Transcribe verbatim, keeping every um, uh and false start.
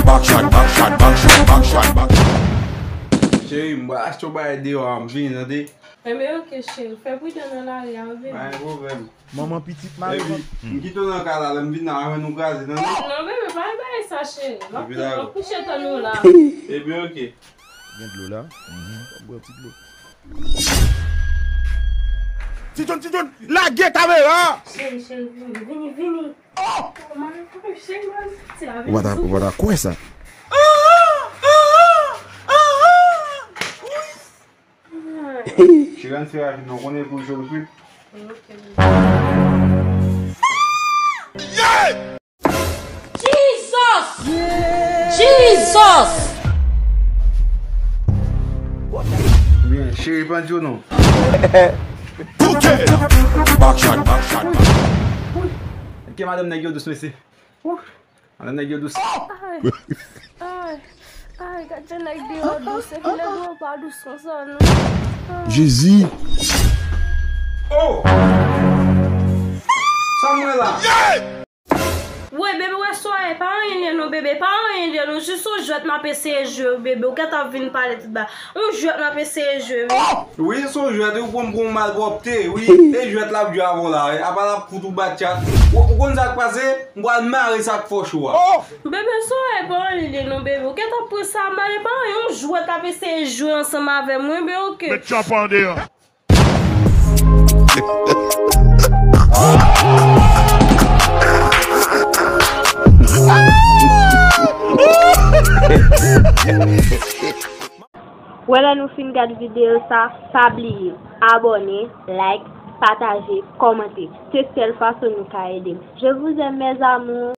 Back shot, back shot, back shot, back shot, back shot. Cheri, m pral achte yon bagay deyò a, m vini, tande? Enben, oke, cheri. Fè pridan nan lari a, wi, bebe. Pa gen pwoblèm. Manman pitit mare. Epi, m kite w nan kay la, lè m vin la, mwen nou kraze, tande? Non, bebe, pa bay sa, cheri. M ap, m ap kouche tann ou la. Ebyen, oke. Gen dlo la. Mhm. Bwè ti dlo. Ti John, Ti John, lage kamera! Cheri, cheri, vini, vini, vini. Oh! Ou pa ta, ou pa ta kwè sa. Cheri, ann fè rapid non, konnen pou jol kwit. Jesus! Jesus! Byen, cheri, pandye w non. Back shot, back shot. Ke madanm nèg yo dous, mesye. Madanm nèg yo dous. Ay, ay, ay, gad jan nèg deyò dous, epi nèg yo pa dous konsa, non. Jezi. Oh! Sa mwen la. Woy, bebe, wè sa w ye, pa anyen li ye non, bebe, pa anyen li ye non, jis yon jwèt m ap eseye jwe, wi, bebe, ou gentan vin pale tout ba. Yon jwèt m ap eseye jwe, wi. Wi, se yon jwèt, wi, ou pran m pou yon malpwòpte, wi. E jwèt l ap jwe avè w la, wi. Apa l ap fout ou bat chat. Ou, ou konn sa k pase? M pral mare sa k fè w cho a. Bebe, sa w ye, pa anyen li ye non, bebe, ou gentan pran sa mal, e pa anyen, yon jwèt l ap eseye jwe ansanm avè m, wi, bebe, oke. Met chapa deyò. Wè lè nou fin gad videyo sa, pa bliye abòne, like, pataje, kòmante. Se sèl fason nou ka ede m. Je vous aime, mes amours.